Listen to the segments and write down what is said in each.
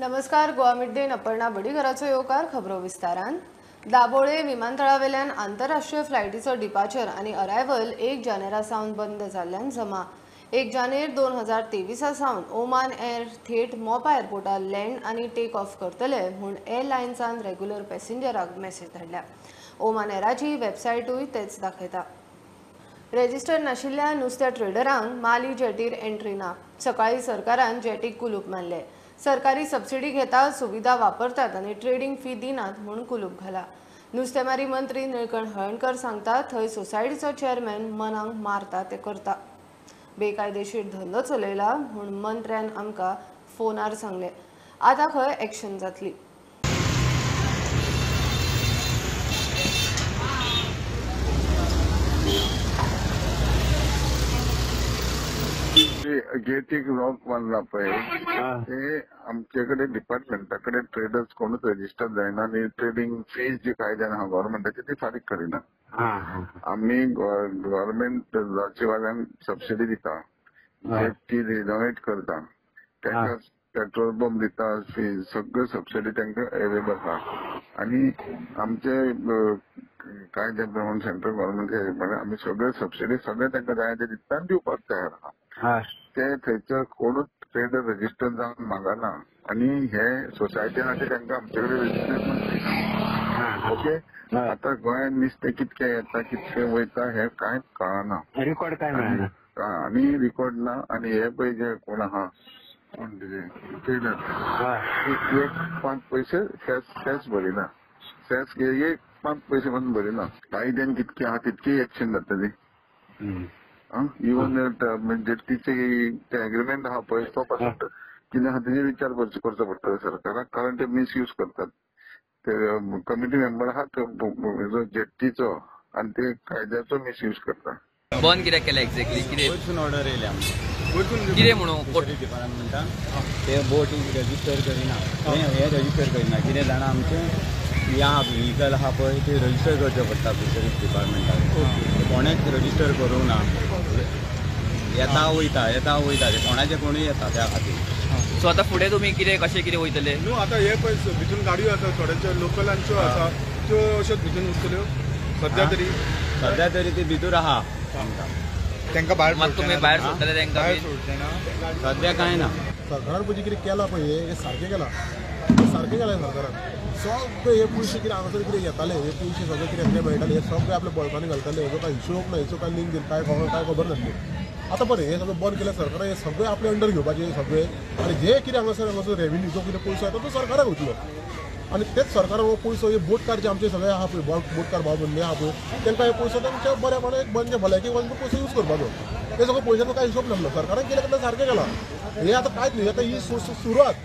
नमस्कार, Goa mid day Aparna बडीघराचो येवकार. खबरो विस्तारान. दाबोळे विमानतळावेल्यान आंतरराष्ट्रीय फ्लायटीचो डिपार्चर आनी अरायवल 1 जानेरा सावन बंद जाल्ल्यान जमा. 1 जानेर 2023 सावन ओमान एअर थेट मोपा एअरपोर्टार लँड आनी टेक ऑफ करतले म्हूण एअरलायन्सान रेग्युलर पॅसेंजराक मॅसेज धाडल्या. ओमान एराची वेबसायटूय तेच दाखयता. रजिस्टर नाशिल्ल्या नुस्त्या ट्रेडरांक माली जेटीर एंट्री ना. सकाळी सरकारान जेटीक कुलूप मारले. सरकारी सबसिडी घेता, सुविधा वापरतात आनी ट्रेडिंग फी दिनात म्हूण कुलूप घाला. नुस्तेमारी मंत्री निळकंठ हळणकर सांगता थंय सोसायटीचो चेअरमॅन मनांक मारता ते करता. बेकायदेशीर धंदो चलयला म्हूण मंत्र्यान आमकां फोनार सांगले. आतां खंय एक्शन जातली. जेटीक लॉक मारला पळय ते आमचे कडेन डिपार्टमेंटा कडेन ट्रेडर्स कोणूच रजिस्टर जायना आनी ट्रेडिंग फीज जी कायद्यान आहा गव्हर्मेंटाची ती फारीक करिना. आमी गव्हर्मेंट लॉचीवाल्यांक सबसिडी दिता, जेटी रिनोवेट करता, तांकां पेट्रोल पंप दिता, फीज सगळ्यो सबसिडी तांकां अवेलेबल आहा. आनी आमचे कायद्या प्रमाण सेंट्रल गव्हर्मेंट आमी सगळे सबसिडी सगळे तांकां जाय ते दिता आनी दिवपाक तयार आहा. ते थंयसर कोणूच ट्रेडर रजिस्टर जावन मागना आनी हे सोसायटीन आसा तांकां आमचे कडेन रजिस्ट्रेशन दिना. ओके, आतां गोंयांत नुस्तें कितकें येता कितकें वयता हें कांयच कळना, रिकॉर्ड काय मेळना आनी रिकॉर्ड ना. आनी हे पळय जे कोण आहा कोण ट्रेडर एक 5 पयशे सेस भरिना, सेस एक 5 पयशे पासून भरिना. कायद्यान कितके आहा तितकी एक्शन जातली. इवन जेटीचे एग्रीमेंट आहा पळय तो पासून कितें आहा तेजेर विचार करचो पडटलो सरकाराक, कारण ते मिसयूज करतात. ते कमिटी मेंबर आहा तो जेटीचो आनी ते कायद्याचो मिसयूज करता. बंद कित्याक केलें एक्झॅक्टली? कितें वयरसून ऑर्डर येयल्या आमकां कितें म्हणून डिपार्टमेंटान ते बोट रजिस्टर करिना, हे रजिस्टर करिना. कितें जाणा आमचें ह्या व्हिकल आहा पळय ते रजिस्टर करचें पडटा फिशरीज डिपार्टमेंटाक. कोणेच रजिस्टर करूंक ना, येता वयता येता वयता, कोणाचे कोणूय येता त्या खातीर. सो आतां फुडें तुमी कितें कशें कितें वयतले? न्हू आतां हे पळय भितून गाडयो आसा थोड्यांच्यो लोकलांच्यो आसा त्यो अश्योच भितून उरतल्यो सद्या तरी. सद्या तरी ती भितूर आहा आमकां. तांकां भायर तुमी भायर सोडटले तांकां? सद्या कांय ना. सरकारान पळय कितें केलां पळय हें सारकें केलां, सारकें केलां सरकारान. सगळे हे पयशे कितें हांगासर कितें येताले हे पयशे सगळे कितें मेळटाले हे सगळे आपल्या बळकांनी घालताले. हेजो कांय हिशोब ना, हेचो कांय लिंक काय कांय खबर नासली. आतां बरें हें सगळें बंद केलें सरकारान, हे सगळे आपले अंडर घेवपाचे सगळे. आनी जे कितें हांगासर हांगासर रेवेन्यू जो कितें पयसो येता तो सरकाराक वयतलो. आनी तेच सरकाराक हो पयसो हे बोटकार जे आमचे सगळे आहा पळय बोटकार भाव भयणी आहा पळय तांकां हे पयसो तांच्या बऱ्यापणान एक म्हणजे भलायकी पयसो यूज करपाचो. हे सगळो पयशाचो कांय हिशोब नासलो. सरकारान केलें तेन्ना सारकें केलां. हें आतां कांयच न्हय, आतां ही सुरवात.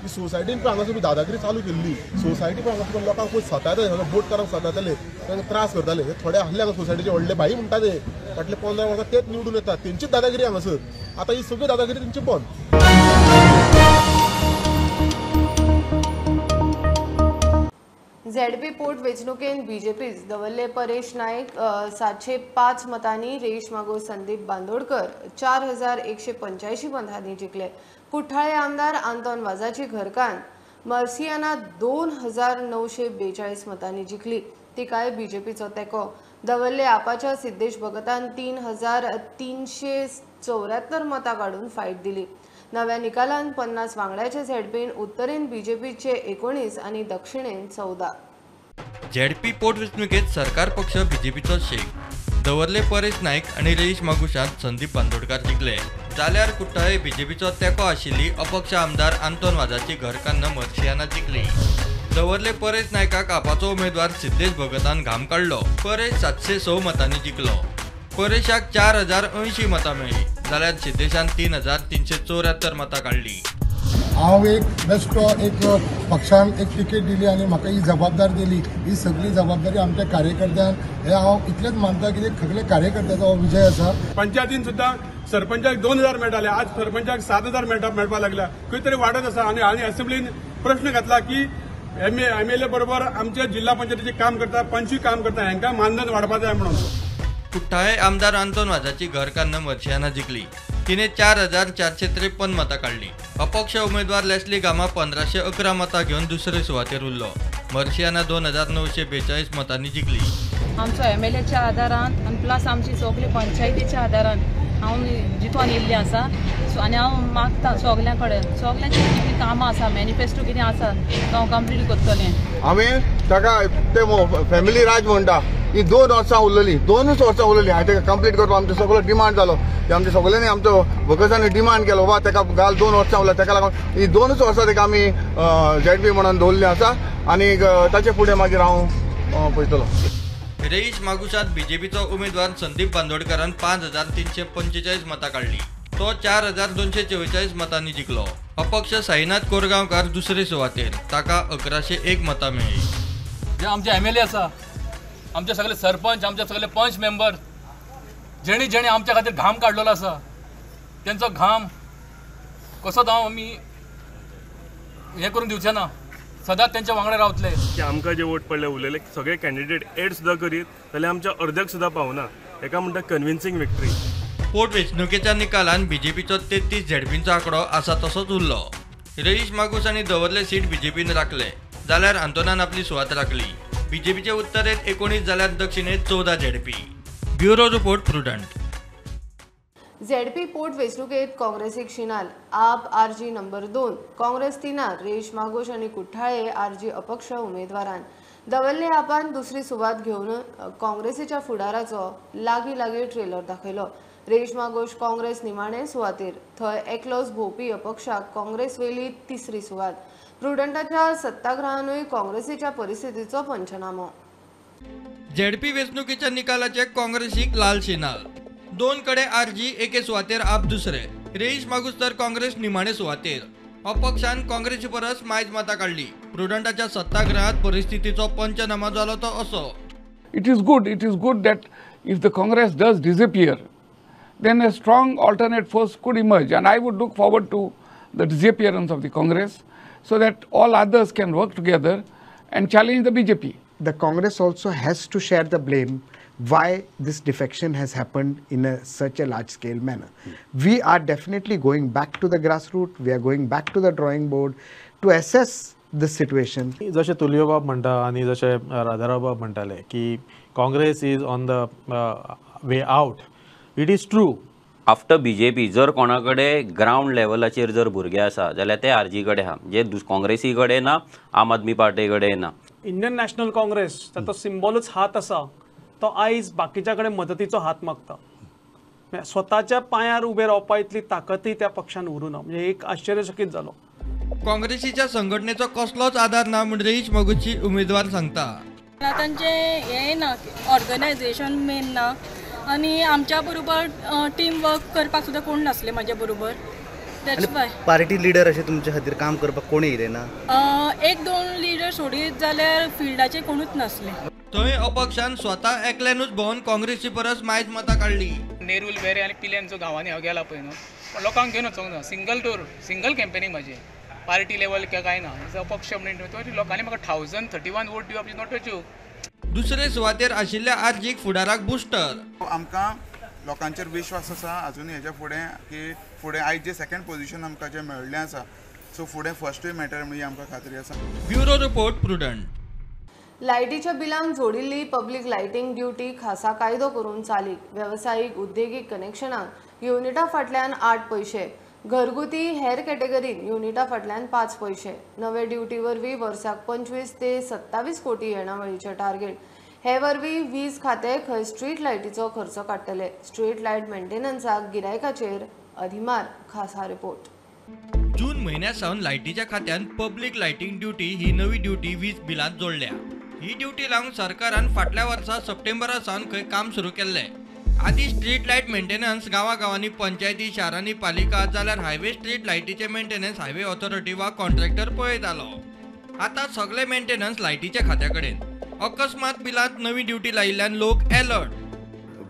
ही सोसायटीन पण हांगासर दादागिरी चालू केल्ली. सोसायटी पण हांगासर लोकांक पळय सतायताले, बोटकारांक सतायताले, तांकां त्रास करताले. हे थोडे आहले हांगा सोसायटीचे व्हडले भाई म्हणटा ते फाटले 15 वर्सां तेच निवडून येतात, तेंचीच दादागिरी हांगासर. आतां ही सगळी दादागिरी तेंची बंद. झेडपी पोट वेंचणुकेंत बीजेपीच दवरले परेश नायक 705 मतांनी, रेश मागो संदीप बांदोडकर 4185 मतांनी जिखले. कुठ्ठाळे आमदार आंतोन वाजाची घरकान्न मर्सियाना 2942 मतांनी जिखली, तिकाय बीजेपीचो तेंको. दवरले आपाच्या सिद्धेश भगतान 3374 मतां काडून फायट दिली. नव्या निकालान 50 वांगड्याचे झेडपीन उत्तरेन बीजेपीचे 19 आनी दक्षिणेन 14. झेडपी पोटवेंचणुकेंत सरकार पक्ष बीजेपीचो शेक. दवरले परेश नायक आनी रेईश मागुशांत संदीप बांदोडकार जिखले. जाल्यार कुठ्ठाळे बीजेपीचो तेंको आशिल्ली अपक्ष आमदार आंतोन वाजाची घरकान्न मर्सियाना जिखली. दवरले परेश नायकाक आपाचो उमेदवार सिद्धेश भगतान घाम काडलो. परेश 706 मतांनी जिखलो. परेशाक 4080 मतां मेळ्ळी जाल्यार सिद्धेशान 3374 मतां काडली. हांव एक बेश्टो एक पक्षान एक तिकेट दिली आनी म्हाका ही जबाबदारी दिली. ही सगळी जबाबदारी आमच्या कार्यकर्त्यान, हे हांव इतलेंच मानता की सगळे कार्यकर्त्याचो हो विजय आसा. पंचायतीन सुद्दां सरपंचाक 2000 मेळटाले, आज सरपंचाक 7000 मेळपाक लागल्या. खंय तरी वाडत आसा. आनी असेंब्लीन प्रश्न घातला की एमएलए बरोबर आमच्या जिल्हा पंचायतीचे काम करता, पंचूय काम करता, हांकां मानधन वाडपा जाय म्हणून. कुठ्ठाळे आमदार आंतोन वाजाची घरकान्न मर्सियाना जिखली. तिने 4453 मतां काडली. अपक्ष उमेदवार लेस्ली गामा 1511 मतां घेवन दुसरे सुवातेर उरलो. मर्शियाना 2942 मतांनी जिखली. आमचो एमएलएच्या आदारान आनी प्लस आमची सगळी पंचायतीच्या आदारान हांव जितून येयल्लें आसा. सो आनी हांव मागता सगल्यां कडेन सगल्यांची कितें कामां आसा, मॅनिफेस्टो कितें आसा तो हांव कंप्लीट करतलें. हांवें ताका ते फॅमिली राज म्हणटा ही 2 वर्सां उरलेली, 2च वर्सां उरलेली. हांवें ताका कंप्लीट करपाक आमचो सगळो डिमांड जालो. आमच्या सगळ्यांनी आमचो वर्कर्सांनी डिमांड केलो बाबा ताका घाल, 2 वर्सां उरला. ताका लागून ही 2च वर्सां ताका आमी झेडपी म्हणून दवरली आसा आनी ताचे फुडें मागीर हांव पळयतलो. रेईश मागुशात बीजेपीचो उमेदवार संदीप बांदोडकरान 5345 मतां काडली. तो 4244 मतांनी जिखलो. अपक्ष साईनाथ कोरगांवकार दुसरे सुवातेर, ताका 1101 मतां मेळ्ळी. जे आमचे एमएलए आसा, आमचे सगळे सरपंच, आमचे सगळे पंच मेंबर, जेणी जेणी आमच्या खातीर घाम काडलेलो आसा, तेंचो घाम कसोच हांव आमी हें करून दिवचे ना. सदांच तेंच्या वांगडा रावतले. की आमकां जे वोट पडले उरलेले सगळे कॅन्डिडेट एड सुद्दां करीत जाल्यार आमच्या अर्द्याक सुद्दां पावना. हेका म्हणटा कन्विन्सिंग विक्ट्री. पोटवेंचणुकेच्या निकालान बीजेपीचो 33 झेडपींचो आंकडो आसा तसोच उरलो. रेईश मागूस आनी दवर्ले सीट बीजेपीन राखले, जाल्यार आंतोनान आपली सुवात राखली. बीजेपीचे उत्तरेत 19 जाल्यार दक्षिणेत 14 ZP. Bureau report, Prudent. ZP पोट वेंचणुकेत काँग्रेसीक शिनाल. आप आरजी नंबर 2, काँग्रेस 3, रेईश मागूश आनी कुठ्ठाळे आरजी अपक्ष उमेदवारान. दवल्ले आपान दुसरी सुवात घेवन काँग्रेसीच्या फुडाराचो लागीं लागीं ट्रेलर दाखयलो. रेईश मागूश काँग्रेस निमाणे सुवातेर, थंय एकलोच भोंवपी अपक्षाक काँग्रेस वेली तिसरी सुवात. प्रुडंटाच्या सत्ताग्रहानूय काँग्रेसीच्या परिस्थितीचो पंचनामो. झेडपी वेंचणुकेच्या निकालाचे काँग्रेसीक लाल शिनाल. 2 कडे आरजी, एके सुवातेर आप दुसरे. रेईश मागूस तर काँग्रेस निमाणे सुवातेर. अपक्षान काँग्रेसी परस मायज मतां काडली. प्रुडंटाच्या सत्ताग्रहात परिस्थितीचो पंचनामा जालो तो असो. It is good, it is good that if the Congress does disappear, then a strong alternate force could emerge, and I would look forward to the disappearance of the Congress so that all others can work together and challenge the BJP. The Congress also has to share the blame why this defection has happened in such a large scale manner. We are definitely going back to the grassroots, we are going back to the drawing board to assess the situation. जशें Tulio बाब म्हणटा आनी जशें राधाराव बाब म्हणटाले की Congress is on the way out, it is true. After BJP जर कोणा कडेन ग्रावंड लेवलाचेर जर भुरगे आसा जाल्यार ते आरजी कडेन आहा, जे काँग्रेसी कडेन ना, आम आदमी पार्टी कडेन ना. इंडियन नॅशनल काँग्रेस ताचो सिम्बॉलूच हात आसा, तो आयज बाकीच्या कडेन मदतीचो हात मागता. स्वताच्या पांयार उबे रावपा इतली ताकदय त्या पक्षान उरूं ना, म्हणजे एक आश्चर्यचकीत जालो. काँग्रेसीच्या संघटनेचो कसलोच आदार ना म्हूण रेईश मागूसची उमेदवार सांगता. तांचें हें ना, ऑर्गनायझेशन मेन ना, आनी आमच्या बरोबर टीम वर्क करपाक सुद्दां कोण नासले म्हाज्या बरोबर. पार्टी लिडर अशें तुमच्या खातीर काम करपाक कोण येयले ना? 1-2 लिडर सोडीत जाल्यार फिल्डाचे कोणूच नासले. थंय अपक्षान स्वता एकल्यानूच भोंवन काँग्रेसी परस मायज मतां काडली. नेरूल वेरे आनी पिल्यान जो गांवांनी हांव गेला पळय न्हू, पण लोकांक घेवन वचोंक ना. सिंगल टूर, सिंगल कॅम्पेनींग म्हाजें, पार्टी लेवल काय ना. अपक्ष म्हणून लोकांनी म्हाका 1031 वोट दिवप is not a joke. दुसरे सुवातेर आशिल्ल्या आरजीक फुडाराक बुस्टर. आमकां लोकांचेर विश्वास आसा अजून हेच्या फुडें की फुडें आयज जे सेकंड पोझिशन आमकां जें मेळिल्लें आसा, सो फुडें फर्स्टूय मेळटलें म्हणून आमकां खात्री आसा. Bureau report, Prudent. लायटीच्या बिलांक जोडिल्ली पब्लीक लायटींग ड्युटी खासा कायदो करून चालीक. वेवसायीक उद्देगीक कनेक्शनांक युनिटा फाटल्यान 8 पयशे, घरगुती हेर कॅटेगरीन युनिटा फाटल्यान 5 पयशे. नवे ड्युटी वरवीं वर्साक 25 ते 27 कोटी येणावळीचें टार्गेट. हे वरवीं वीज खातें खंय स्ट्रीट लायटीचो खर्च काडटले. स्ट्रीट लायट मेंटेनन्साक गिरायकाचेर अधिमार. खासा रिपोर्ट. जून म्हयन्या सावन लायटीच्या खात्यान पब्लीक लायटींग ड्युटी ही नवी ड्युटी वीज बिलांत जोडल्या. ही ड्युटी लावंक सरकारान फाटल्या वर्सा सप्टेंबरा सावन खंय काम सुरू केल्लें. आदी स्ट्रीट लायट मेंटेनन्स गांवागांवांनी पंचायती, शारांनी पालिका, जाल्यार हायवे स्ट्रीट लायटीचे मेंटेनन्स हायवे ऑथॉरिटी वा कॉन्ट्रॅक्टर पळयतालो. आतां सगळे मेंटेनन्स लायटीच्या खात्या कडेन. अकस्मात बिलांत नवी ड्युटी लायिल्ल्यान लोक alert.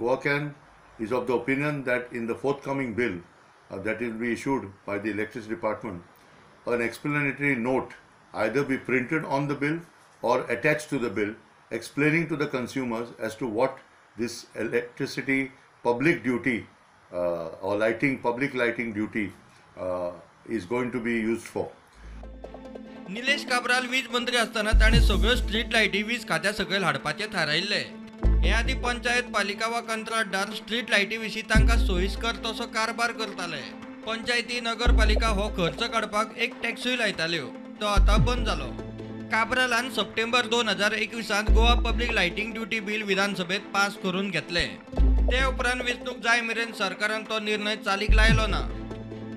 GoaCan is of the opinion that in the forthcoming bill that will be issued by the Electricity Department, an explanatory note either be printed on the bill or attached to the bill explaining to the consumers as to what this electricity public duty or lighting, public lighting duty is going to be used for. Nilesh Cabral वीज मंत्री आसतना ताणें सगळ्यो street लायटी वीज खात्या सकयल हाडपाचें थारायिल्लें. हे आदीं पंचायत, पालिका वा कंत्राटदार स्ट्रीट लायटी विशीं तांकां सोयीस्कर तसो कारभार करताले. पंचायती, नगरपालिका हो खर्च काडपाक एक टॅक्सूय लायताल्यो, तो आतां बंद जालो. काब्रालान सप्टेंबर 2021 Goa public lighting duty bill विधानसभेत पास करून घेतलें. ते उपरांत वेंचणूक जाय मेरेन सरकारान तो निर्णय चालीक लायलो ना.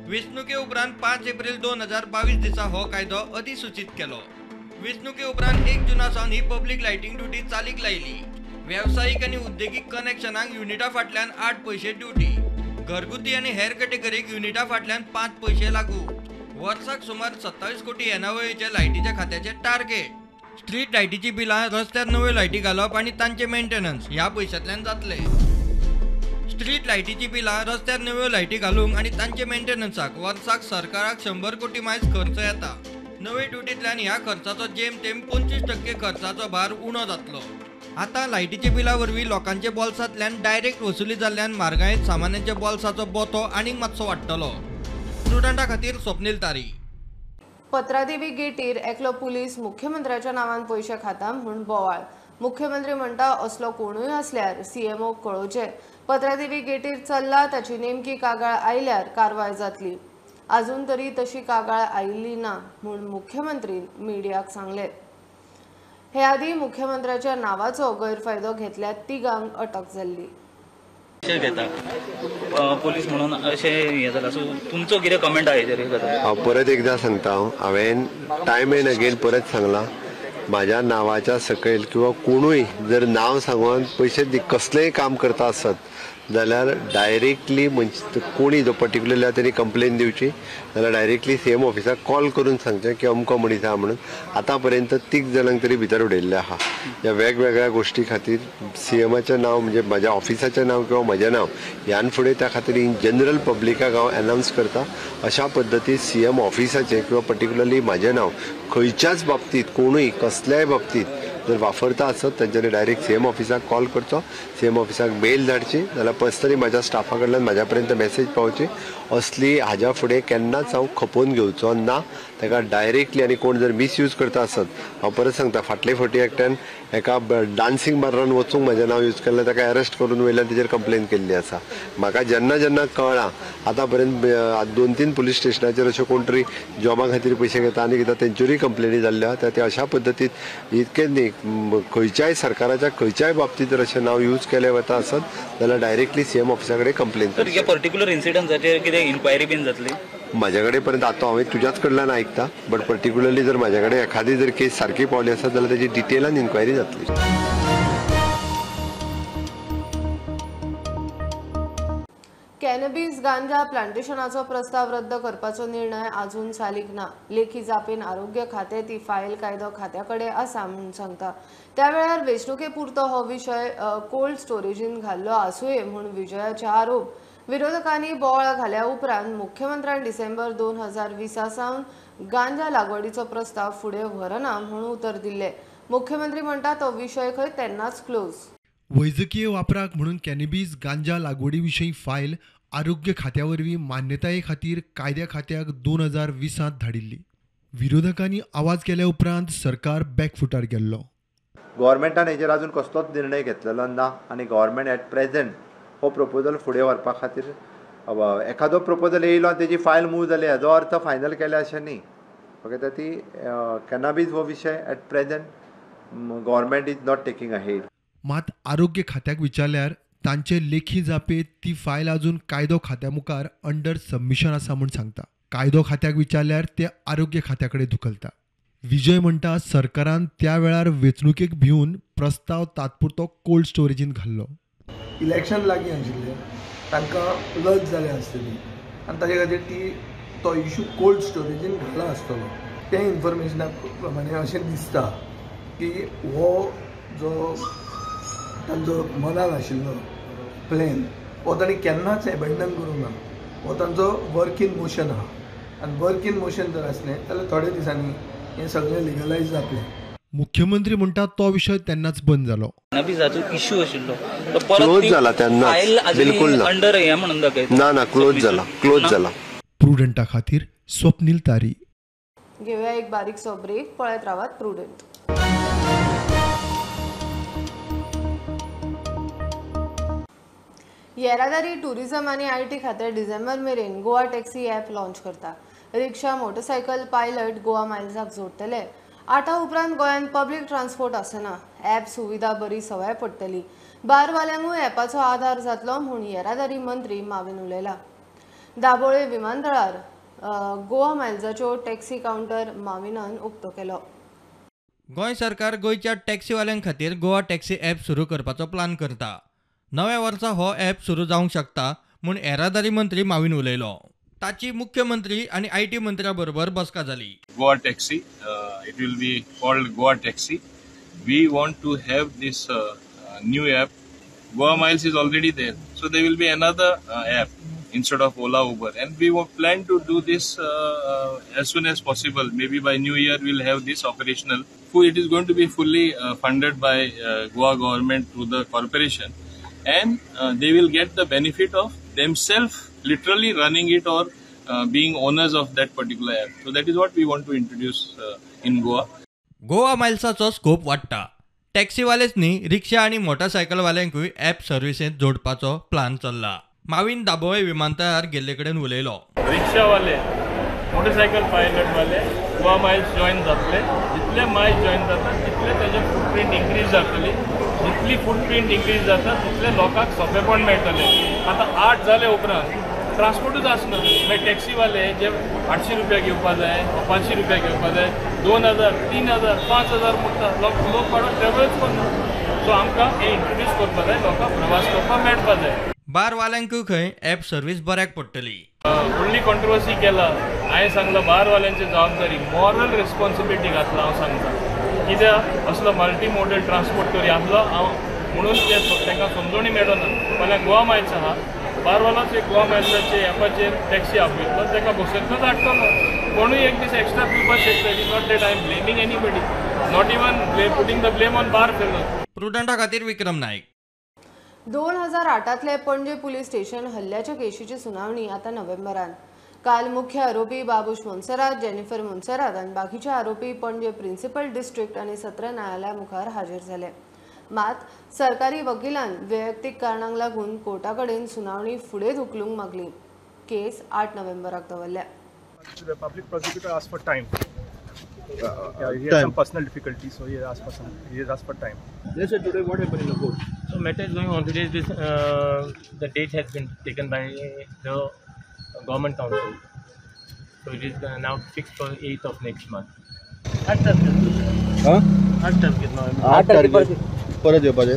वेंचणुके उपरांत 5 एप्रिल 2022 दिसा हो कायदो अधिसूचीत केलो. वेंचणुके उपरांत 1 जुना सावन ही पब्लीक लायटींग ड्युटी चालीक लायली. वेवसायीक आनी उद्देगीक कनेक्शनांक युनिटा फाटल्यान 8 पयशे ड्युटी, घरगुती आनी हेर कॅटेगरीक युनिटा फाटल्यान 5 पयशे लागू. वर्साक सुमार 27 कोटी येणावळीचे लायटीच्या खात्याचे टार्गेट. स्ट्रीट लायटीची बिलां, रस्त्यार नव्यो लायटी घालप आनी तांचे मेंटेनन्स ह्या पयशांतल्यान जातले. स्ट्रीट लायटीची बिलां, रस्त्यार नव्यो लायटी घालूंक आनी तांचे मेंटेनन्साक वर्साक सरकाराक 100 कोटी मायज खर्च येता. नवे ड्युटींतल्यान ह्या खर्चाचो जेमतेम 25% खर्चाचो भार उणो जातलो. आतां लायटीच्या बिलां वरवीं लोकांच्या बोल्सांतल्यान डायरेक्ट वसुली जाल्ल्यान म्हारगायेंत सामान्यांच्या बोल्साचो बोतो आनीक मातसो वाडटलो. स्टुडंटा खातीर स्वप्नील तारी. पत्रादेवी गेटीर एकलो पुलीस मुख्यमंत्र्याच्या नांवान पयशे खाता म्हूण बोवाळ. मुख्यमंत्री म्हणटा असलो कोणूय आसल्यार सीएमओक कळोवचें. पत्रादेवी गेटीर चल्ला ताची नेमकी कागाळ आयल्यार कारवाय जातली. अजून तरी तशी कागाळ आयिल्ली ना म्हूण मुख्यमंत्रीन मिडियाक सांगलें. हे आदीं मुख्यमंत्र्याच्या नांवाचो गैरफायदो घेतल्या तिगांक अटक जाल्ली. घेता पोलीस म्हणून अशें हें जालां, सो तुमचो कितें कमेंट आहा हेजेर? हांव परत एकदां सांगता, हांवें टायम एंड अगेन परत सांगलां, म्हाज्या नांवाच्या सकयल किंवा कोणूय जर नांव सांगून पयशे कसलेंय काम करता आसत जाल्यार डायरेक्टली कोणी जो पर्टिक्युलरली आहा तेणी कंप्लेन दिवची, जाल्यार डायरेक्टली सीएम ऑफिसाक कॉल करून सांगचें की अमको मनीस आहा म्हणून. आतां पर्यंत 3 जाणांक तरी भितर उडयल्लें आहा. ह्या वेगवेगळ्या गोश्टी खातीर सीएमाचें नांव म्हणजे म्हाज्या ऑफिसाचें नांव किंवा म्हजें नांव ह्यान फुडें त्या खातीर इन जनरल पब्लिकाक हांव एनावन्स करता. अशा पद्दतीन सीएम ऑफिसाचें किंवा पर्टिक्युलरली म्हाजें नांव खंयच्याच बाबतींत कोणूय कसल्याय बाबतींत जर वापरता आसत तेंच्यांनी डायरेक्ट सीएम ऑफिसाक कॉल करचो, सीएम ऑफिसाक मेल धाडची, जाल्यार पर्सनली म्हाज्या स्टाफा कडल्यान म्हाज्या पर्यंत मॅसेज पावची. असली हाज्या फुडें केन्नाच हांव खपोवन घेवचो ना. ताका डायरेक्टली आनी कोण जर मिसयूज करता आसत, हांव परत सांगता, फाटले फावटी एकट्यान एका डान्सिंग बारान वचूंक म्हाजें नांव यूज केल्लें, ताका अरेस्ट करून वयल्यान तेजेर कंप्लेन केल्ली आसा. म्हाका जेन्ना जेन्ना कळ्ळां आतां पर्यंत 2-3 पुलीस स्टेशनाचेर अश्यो कोण तरी जॉबा खातीर पयशे घेता आनी कितें तेंचेरूय कंप्लेनी जाल्ल्यो आहा. ते अशा पद्दतीन इतकें न्ही, खंयच्याय सरकाराच्या खंयच्याय बाबतींत जर अशें नांव यूज केलें वता आसत जाल्यार डायरेक्टली सीएम ऑफिसा कडेन कंप्लेन. तर ह्या पर्टिक्युलर इन्सिडंटाचेर कितें इन्क्वायरी बीन जातली? म्हाज्या कडेन पर्यंत आतां हांवें तुज्याच कडल्यान आयकता, बट पर्टिक्युलरली जर म्हाज्या कडेन एखादी जर केस सारकी पावली आसत जाल्यार तेजी डिटेलान इन्क्वायरी जातली. कॅनबीस गांजा प्लांटेशनाचो प्रस्ताव रद्द करपाचो निर्णय अजून चालीक ना. लेखी जापेन आरोग्य खातें ती फायल कायदो खात्या कडेन आसा म्हूण सांगता. त्या वेळार वेंचणुके पुरतो हो विशय कोल्ड स्टोरेजीन घाल्लो आसुये म्हूण विजयाचे आरोप. विरोधकांनी बोवाळ घाल्या उपरांत मुख्यमंत्र्यान डिसेंबर 2020 सावन गांजा लागवडीचो प्रस्ताव फुडें व्हरना म्हूण उतर दिल्लें. मुख्यमंत्री म्हणटा तो विशय खंय तेन्नाच क्लोज. वैजकीय वापराक म्हणून कॅनबीस गांजा लागवडी विशीं फायल आरोग्य खात्या वरवीं मान्यताये खातीर कायद्या खात्याक 2020 धाडिल्ली. विरोधकांनी आवाज केल्या उपरांत सरकार बॅकफुटार गेल्लो. गव्हर्मेंटान हेजेर अजून कसलोच निर्णय घेतलेलो ना आनी गव्हर्मेंट एट प्रेझेंट हो प्रपोजल फुडें व्हरपा खातीर एखादो प्रपोजल येयलो आनी तेजी फायल मूव जाली हाजो अर्थ फायनल केल्या अशें न्ही. ओके, तर ती कॅनाबीज हो विशय at present government is not taking ahead. मात आरोग्य खात्याक विचारल्यार तांचे लेखी जापेत ती फायल अजून कायदो खात्या मुखार अंडर सबमिशन आसा म्हूण सांगता. कायदो खात्याक विचारल्यार ते आरोग्य खात्या कडेन धुकलता. विजय म्हणटा सरकारान त्या वेळार वेंचणुकेक भिवन प्रस्ताव तात्पुरतो कोल्ड स्टोरेजीन घाल्लो. इलेक्शन लागीं आशिल्लें, तांकां लज जाल्या आसतली आनी ताजे खातीर ती तो इशू कोल्ड स्टोरेजीन घाला आसतलो. तें इन्फॉर्मेशना प्रमाणे अशें दिसता की हो जो तांचो मनान आशिल्लो प्लॅन हो तांणी केन्नाच एबेंडन करूंक ना. हो तांचो वर्क इन मोशन आहा आनी वर्क इन मोशन जर आसलें जाल्यार थोड्या दिसांनी हें सगळें लिगलायज जातलें. मुख्यमंत्री म्हणटा तो विशय तेन्नाच बंद जालो. इश्यू आशिल्लो क्लोज जाला तेन्नाच, बिलकुल ना अंडर हे म्हणून दाखयता. ना ना, क्लोज जाला, क्लोज जाला. प्रुडंटा खातीर स्वप्नील तारी. घेवया एक बारीकसो ब्रेक, पळयत रावात प्रुडंट. येरादारी, टुरिझम आनी IT खातें डिसेंबर मेरेन गोवा टॅक्सी ॲप लॉन्च करता. रिक्षा, मोटरसायकल पायलट गोवा मायल्साक जोडटले. 8 उपरांत गोंयांत पब्लीक ट्रान्सपोर्ट आसना. ॲप सुविधा बरी सवाय पडटली. बारवाल्यांकूय ॲपाचो आधार जातलो म्हूण येरादारी मंत्री माविन उलयला. दाबोळे विमानतळार गोवा मायल्साच्यो टॅक्सी कावंटर माविनान उक्तो केलो. गोंय सरकार गोंयच्या टॅक्सीवाल्यां खातीर गोवा टॅक्सी ॲप सुरू करपाचो प्लान करता. नव्या वर्सा हो ॲप सुरू जावंक शकता म्हूण येरादारी मंत्री माविन उलयलो. ताची मुख्यमंत्री आनी IT मंत्र्या बरोबर बसका जाली. Goa taxi, it will be called Goa taxi. We want to have this new app. Goa Miles is already there, so there will be another app instead of Ola, Uber, and we plan to do this as soon as possible. Maybe by New Year we'll have this operational. It is going to be fully funded by Goa government through the corporation, and they will get the benefit of themselves literally running it or being owners of that particular app. So that is what we want to introduce in Goa. Goa मायल्साचो scope वाडटा. टॅक्सीवालेच न्ही, रिक्षा आनी मोटरसायकलवाल्यांकूय app सर्विसेंत जोडपाचो plan चल्ला. माविन दाबोळे विमानतळार गेल्ले कडेन उलयलो. रिक्षावाले, motorcycle पायलटवाले Goa Miles join जातले. जितले मायल्स जॉयन जाता तितले तेजे फुटप्रिंट इन्क्रीज जातली. जितली फुटप्रिंट इन्क्रीज जाता तितले लोकांक सोंपेपण मेळटलें. आतां 8 जाले उपरांत ट्रान्सपोर्टूच आसना. मागीर टॅक्सीवाले जे 800 रुपया घेवपा जाय, 500 रुपया घेवपा जाय, 2000, 3000, 5000 म्हणटा. लोक पाडून ट्रॅवलच करना. सो आमकां हें इंट्रोड्यूस करपा जाय, लोकांक प्रवास करपाक मेळपा जाय. बारवाल्यांकूय खंय ॲप सर्वीस बऱ्याक पडटली. व्हडली कॉन्ट्रोवर्सी केला. हांवें सांगलां बारवाल्यांची जबाबदारी, मॉरल रिस्पॉन्सिबिलिटी घातला. हांव सांगता कित्याक असलो मल्टी मोडल ट्रान्सपोर्ट करी आसलो हांव म्हणून ते तांकां समजोणी मेळना. फाल्यां गोवा मायल्स आहा, बारवालोच एक गोवा मायल्साचे ॲपाचेर टॅक्सी आपयतलो, ताका बसयतलोच हाडटलो. कोणूय एक दीस एक्स्ट्रा पिवपाक शकता. It is not that I am blaming anybody, not even putting the blame on bar fellow. प्रुडंटा खातीर विक्रम नायक. 2008तले पणजे पुलीस स्टेशन हल्ल्याच्या केशीची सुनावणी आता नोव्हेंबरान. काल मुख्य आरोपी बाबूश मोन्सेरात, जेनिफर मोन्सेरात आनी बाकीचे आरोपी पणजे प्रिन्सिपल डिस्ट्रिक्ट आनी सत्र न्यायालया मुखार हाजीर जाले. मात सरकारी वकिलान वैयक्तीक कारणांक लागून कोर्टा कडेन सुनावणी फुडें धुकलूंक मागली. केस 8 नोव्हेंबराक दवरल्या. The public prosecutor asked for time. Yeah, he had some personal difficulties, so he asked for some. He has asked for time. Yes, sir. Today, what happened in the court? So matter is going on today. This the date has been taken by the government council. So it is now fixed for 8th of next month. 8 तारखेर. हां? 8 तारखेर. 8 तारखेर परत येवपाचें.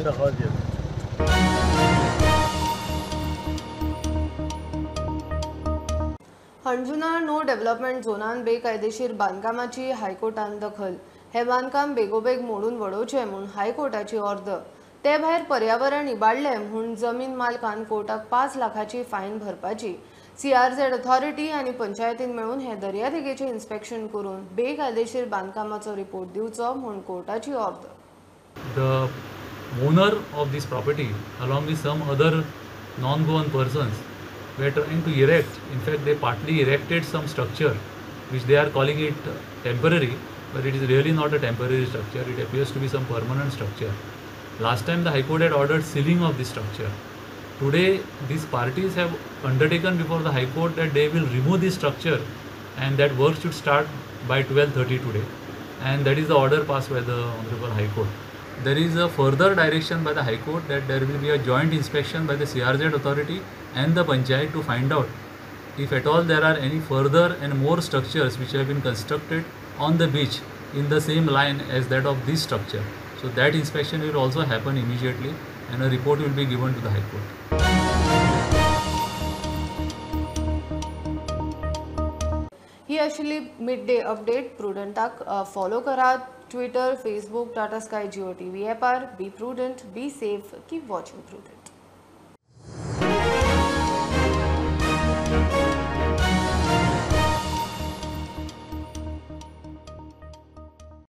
Anjuna no development झोनान बेकायदेशीर बांदकामाची हायकोर्टान दखल. हे बांदकाम बेगोबेग मोडून वडोवचें म्हूण हायकोर्टाची ऑर्दर. ते भायर पर्यावरण इबाडलें म्हूण जमीन मालकान कोर्टाक 5 लाखाची फायन भरपाची. सीआरझेड ऑथॉरिटी आनी पंचायतीन मेळून हे दर्यादेगेचें इन्स्पेक्शन करून बेकायदेशीर बांदकामाचो रिपोर्ट दिवचो म्हूण कोर्टाची order. The owner of this property along with some other non Goan persons were trying to erect, in fact they partly erected some structure which they are calling it temporary, but it is really not a temporary structure, it appears to be some permanent structure. Last time the High Court had ordered sealing of this structure. Today these parties have undertaken before the High Court that they will remove this structure and that work should start by 12:30 today, and that is the order passed by the Honorable High Court. There is a further direction by the High Court that there will be a joint inspection by the CRZ authority and the Panchayat to find out if at all there are any further and more structures which have been constructed on the beach in the same line as that of this structure. So that inspection will also happen immediately and a report will be given to the High Court. ही आशिल्ली mid day update. प्रुडंटाक follow करात Twitter, Facebook, Tata Sky, Jio TV ॲपार. Be prudent, be safe, keep watching Prudent.